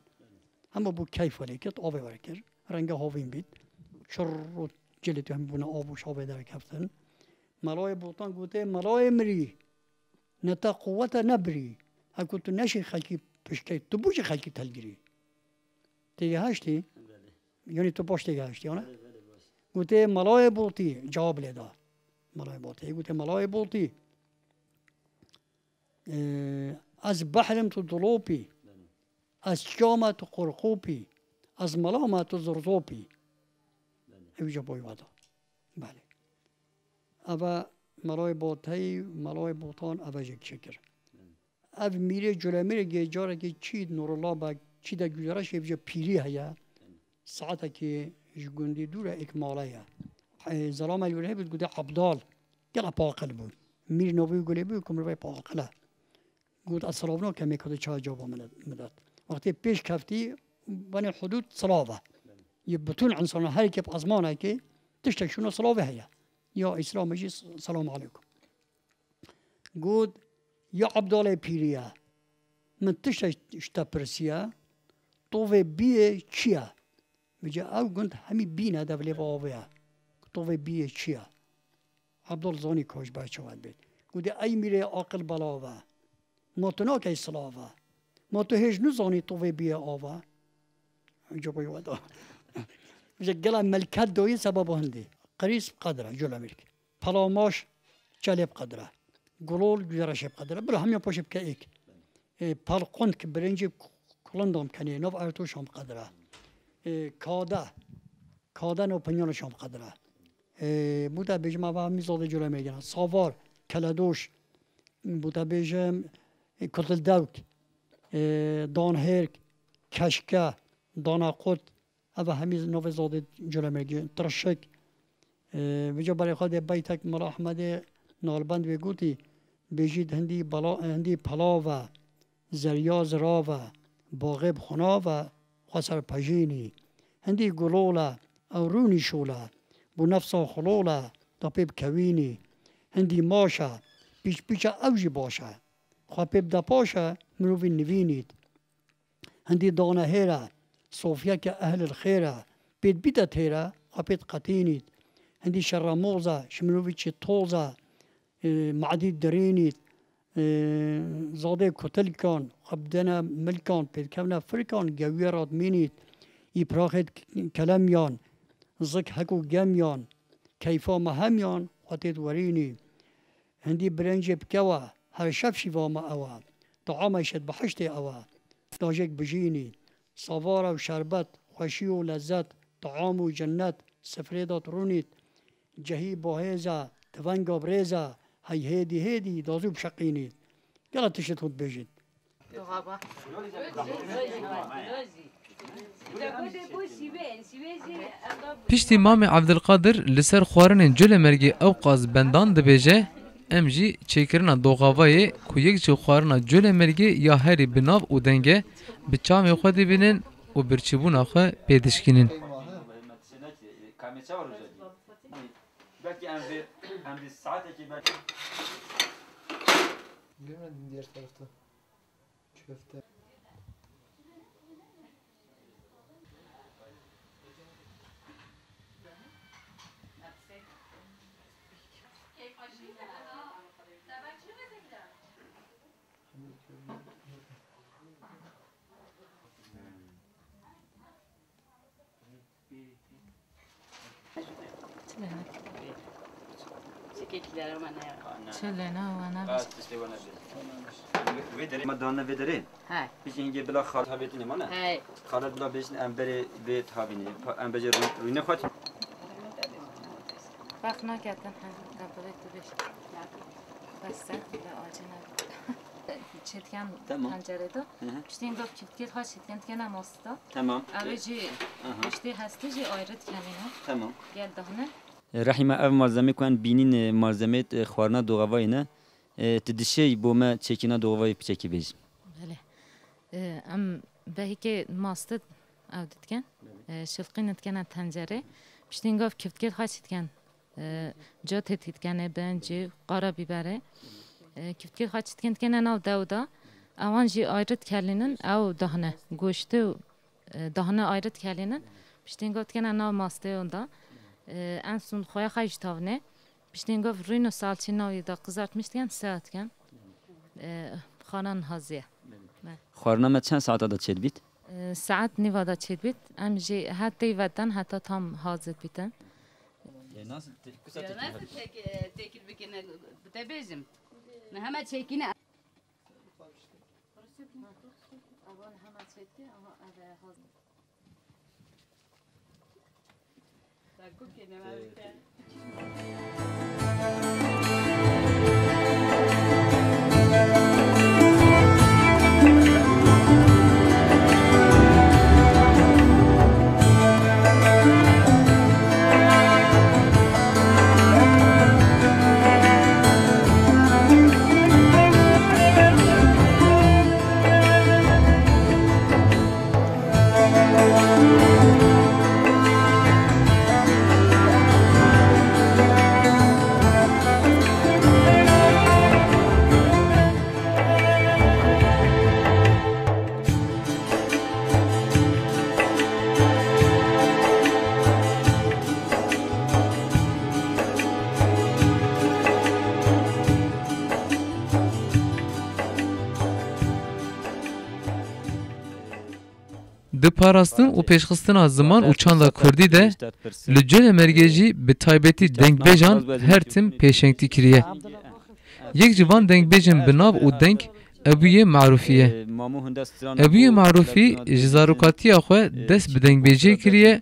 Hema bû keyf welê kir, avê were kir. Renge havîn bît. Çirr û cilê tu hemî bûne av û şavê derkeftin. Melayê Botan gote, Melayê mirî, ne te quwet e ne birî. Heko tu neşî xelkî pişkey, tu bû jî xelkî telgirî. Têgeheştî? Belê. Yanî tu baş têgeheştî, ana? Belê, belê, baş. Gote, Melayê Botî, cewab lê da. Melayê Botî, gote, Melayê Botî. Ee, ez behrim tu dilopî. Belê. Ez çiya me tu qurqopî. Ez mela me tu zirzopî. Belê. Ew jî boy we da. Belê. Eve Melayê Boteyî, Melayê Botan eve jî çêkir. Ev mîrê Culemîrê gê carekî çî Nurullah Beg çî de güzeraşê vêce pîrî heye. Saetekî ji gundî dûr e, êk mala ye. Ê, zelama li wir hebû, gote Abdal. Gela paqil bû. Mîr navê gulê bû, ku mirvay paqil e. Got, ez silav nakem, ê kadê çawa cewaba min, min dat. Wextê pêş keftî, benê hudûd silav e. Yê bütün insana, her yekê bi ezmanekê tiştek şûna silavê heye. Ya Îslamê jî, selam aleykum. Got, ya Abdalê pîrî ye. Min tiştek ji te pirsiye. Tovê biyê çi ye? Vêce ew gund hemî bîne de vilê ve avê ye. Tovê biyê çi ye? Abdul zanî ka ji ber çi wet bêt. Gote, ey mîrê aqil belav e. Ma tu nakey silav e? Ma tu hêj nizanî tovê biyê av e? Cewabê wê da. Vêce gela melket doyî sebeba hindî. Qirîs bi qedir e, Culemîrg. Pelamaş çelê bi qedir e. Gulol güzereşê bi qedir e. Bila hemiya paşê bike êk. E, pelqund ki birincî ku-, kulindan kenê, nav ertoşan bi qedir e. E, kade. Paden û Pinyana Şam Qedre. E, bûte bêjim ava hemî zadê Colemêrgê ne. Savar, Keledoş, bûte bêjim, e, Kutil Dewk, e, Danhêrk, Keşke, Danaqut, eva hemî navê zadê Colemêrgê, Tirşik. E, vêca berê xwe dê beytek Mela Ehmedê nalbend wê gotî, bêjît hindî bala-, hindî pelav e, zerya zirav e, baxê bi xunav e, xwe serpejînî. Hindî gulol e, ew rûnî şol e, bo nefsa xulol e, da pê bikewînî. Hindî maş e, pîç pîç e, ew jî baş e. Xwe pê bide paş e, mirovî nivînît. Hindî danehêr e, sofyeke ehlil xêr e, pê dibîte têr e, xwe pê diqetînît. Hindî şerremoz e, ji mirovî çi toz e, e, madî dirînît, e, zadê kutilkan, xwe bidene milkan, pêdikevne firkan, gewiye radmînît, îpraxêt kelemyan, zik hek û gemyan, keyfa me hemyan, xwe têt werînî. Hindî birencê bikewe, her şev şîva me ewe. Taama şet bihiştê ewe. Dajêk bijînî. Savara û şerbet, xweşî û lezzet, taam û cennet, sifrê da rûnît. Cehî bahêz e, tivenga birêz e, hey hêdî hêdî da zû bişeqînî. Gela tişt hûn dibêjin. Piştî Mamê Evdilqadir li ser xwarinên Colemêrgê ewqas bendan dibêje, em jî çêkirina doxavayê ku yek ji xwarina Colemêrgê ya herî bi nav û deng e, bi çavên xwe dibînin û birçîbûna xwe pê dişkînin. Belkî em vê, em vê saetekê belkî. Görmedim diğer tarafta. Köfte. Çi lê ne? Çi kekîlere me ne ya? Çi lê ne, we ne? Qas tiştê we nebê. Vê derê me dane vê derê. He. Hiç hingê bila xal habêtine mane. He. Xalet bila bêjin em berê bê thabîne. Pa-, em bêje rû-, rûne xwet. Bak naketin he. Kabulê tu bêj. Bes sen de acele. Çêdiken Tamam. tencerê de. Hı hı. Piştî gov kiftkêt ha çêdiken dikene mastı da. Tamam. Ev E, jî aha. piştî hestî jî ayrı dikenîne. Tamam. Gel dahne. Rehîme, ev malzemê ku em bînîn, e, malzemê, e, xwarina doxavayê ne. E, tu dişêy bo me çêkîna doxavayê piçekî bêjî. Belê. E, em behîkê mastı ev didiken. Belê. E, şilqîn dikene tencerê. Piştî gov kiftkêt ha çêdiken. E, cotê tîtkenê, bencî, qara bîberê. E, kiftkê xwe çitkin dikene nav dew de. Ewan jî ayrı dikelînin, ew dahne. Goştê û, e, dahne ayrı dikelînin. Piştîn got dikene nav mastê onda. E, en son xwe xwe jî tavne. Piştîn got rûn û salçî navî de kızartmış diken, se atken. E, xanan haziye. Xwarina me çend saeta de çêdibît? E, saet nîva de çêdibît. Em jî hetê vedan heta tam hazir bîtin. Ya nasıl te-, kısa Ya tekil nasıl hadi. tek-, e, tekil bikine, bu te bezim. Ne hemen çekine. Avan hemen çekti ama eve hazır. Di parastin û pêşxistina ziman û çanda kurdî de li Colemêrgê jî bi taybetî dengbêjan her tim pêşengtî kiriye. Yek ji van dengbêjên bi nav û deng Ebûyê Marûfî ye. Ebûyê Marûfî ji zarokatiya xwe dest bi dengbêjiyê kiriye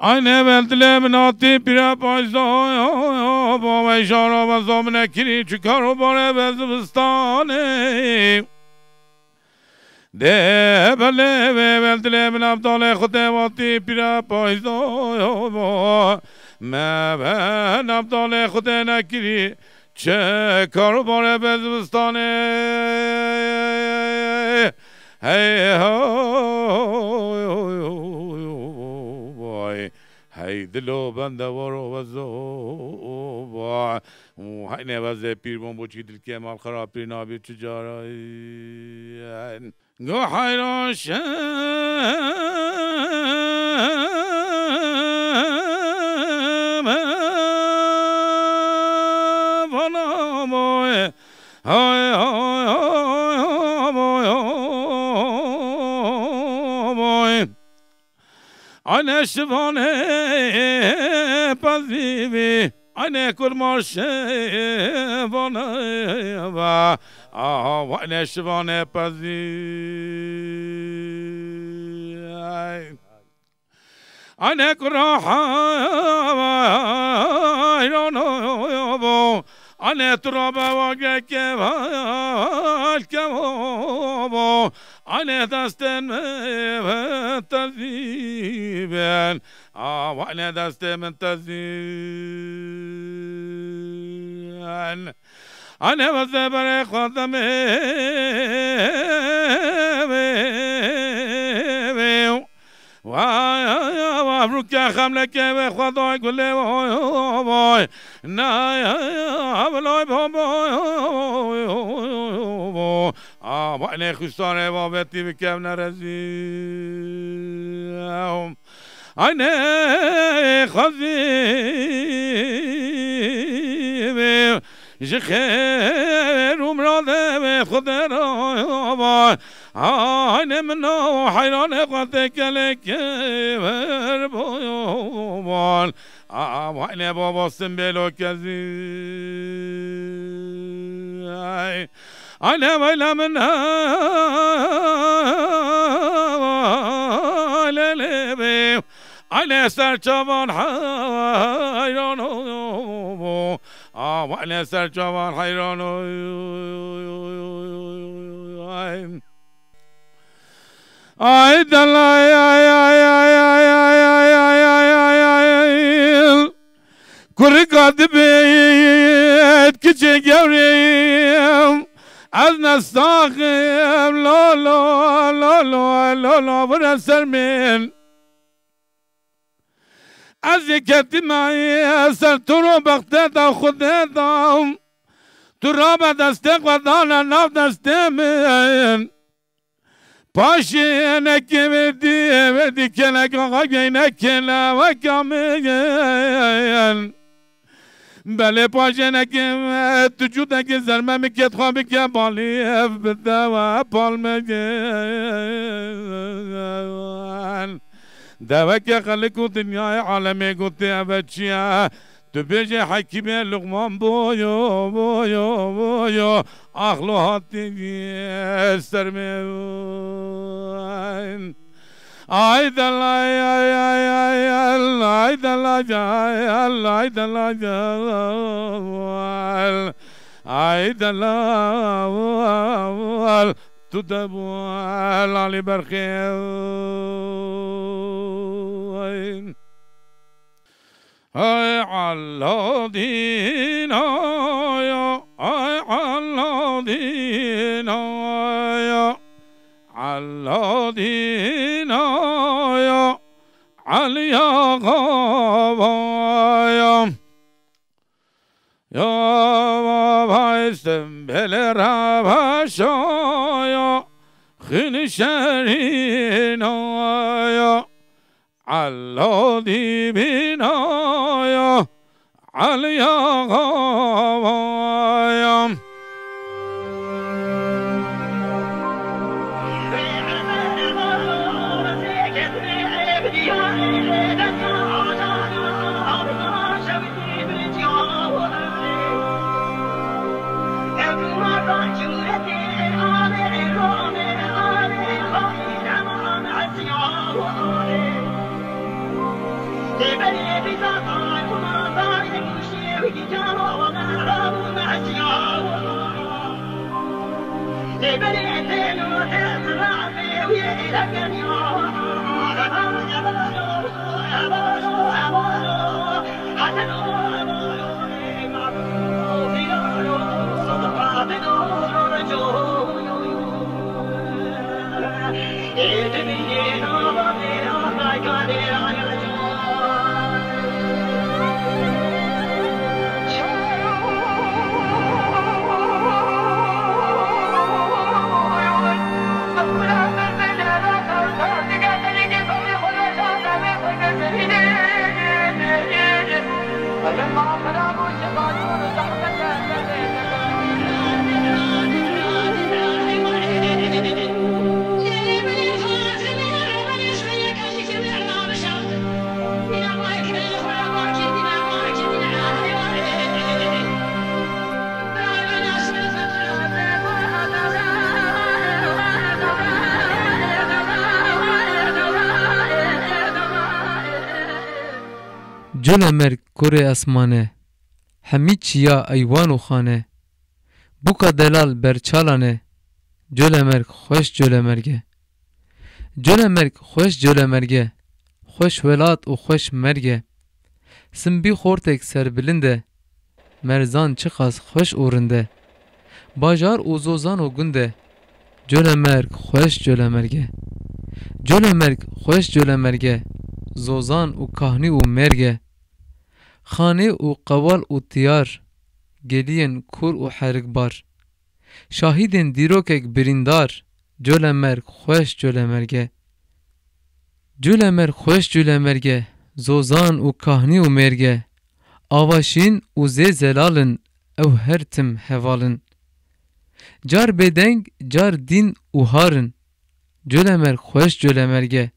Ay ne vel dilê min hatî pîre payza. Bavê jara ve zomine kirî çi kar û barê ve zivistanê. Dê belê vê vel dilê min Abdalê Xwedê hatî pîre payza. Me ve Abdalê Xwedê nekirî çi kar û barê ve zivistanê. Hey ho, vay. Hey dilo bende waro ve zova. Hey ne ve zê pîr bûn, boçî dilkê mal xera pîr nabî çi cara. Go heyran şem vana boy. Hay, hay, hay, hay, boy, boy. Ane şivane pezîvî, ane kurma şivane va. Aha, ane şivane pezî. Ane kura hayrano bo. Ane tu ra be wageke valke bo. Ane destên min tezî bin. Awa ane destê min tezî bin. Ane ve zeberê xwe demê. Vay, vay, vay, rûke xemleke ve xwe day gulê, vay, vay, vay. Nay, vay, vay, vay, vay. A, vay, ne xustarê babetî bikevne rezî. Ay ne xwezî ji xêr û miradê wê Xwedê re va. Ay ne min o heyranê xwe tê kelekê ver bovan. A, ay ne baba simbêlo kezî. Ay. Ane veyla min ha lelê be. Ane ser çavan heyran o. Ane ser çavan heyran o. Ay. Ay dalay ay ay ay ay ay ay ay ay ay ay. Kurika dibêt kiçê gewrê. Ez nestaxim lolo lolo lolo vire ser min. Ez ê ketime ser tu ro bexte da Xwedê da. Tu rabe destê xwe dane nav destê min. Paşê nekê verdî, verdî kelek axa geyne kele weka min. Belê paşênekê tu cûdekê zerme min kêt xwe bike balî ev bi te we palmegin. Deveke xelik û dinyayê alemê gotê ev çi ye? Tu bêje hekîmê Luqman boyo, boyo, boyo. Axlo hatî ser min. Ay delay, ay, ay, ay, ay, ay delay, ay, ay delay, ay delay. Tu de bu lali berxê. Ay Alladîna ya, ay Alladîna ya, Alladîna ya, Aliya Gavaya. Ya baba, sembele ravaşa ya, xîn şerîna ya, Ella dîbîna ya, Eliya Gavaya. Colemerg kurê esmane, hemî çiya eywan û xane. Buka delal berçalane, Colemerg xweş Colemerge. Colemerg xweş Colemerge, xweş welat û xweş merge. Simbî xortek serbilind e, Merzan çiqas xweş û rind e. Bajar û zozan û gund e. Colemerg xweş Colemerg e. Colemerg xweş Colemerg e. Zozan û kahnî û mêrg e. Xanê û qewal û tiyar. Geliyên kûr û herikbar. Şahîdên dîrokek birîndar. Colemerg xweş Colemerg e. Colemerg xweş Colemerg e, zozan û kahnî û mêrg e. Ava şîn û zê zelal in, ew her tim heval in. Car bêdeng, car dîn û har in. Colemerg xweş Colemerg e,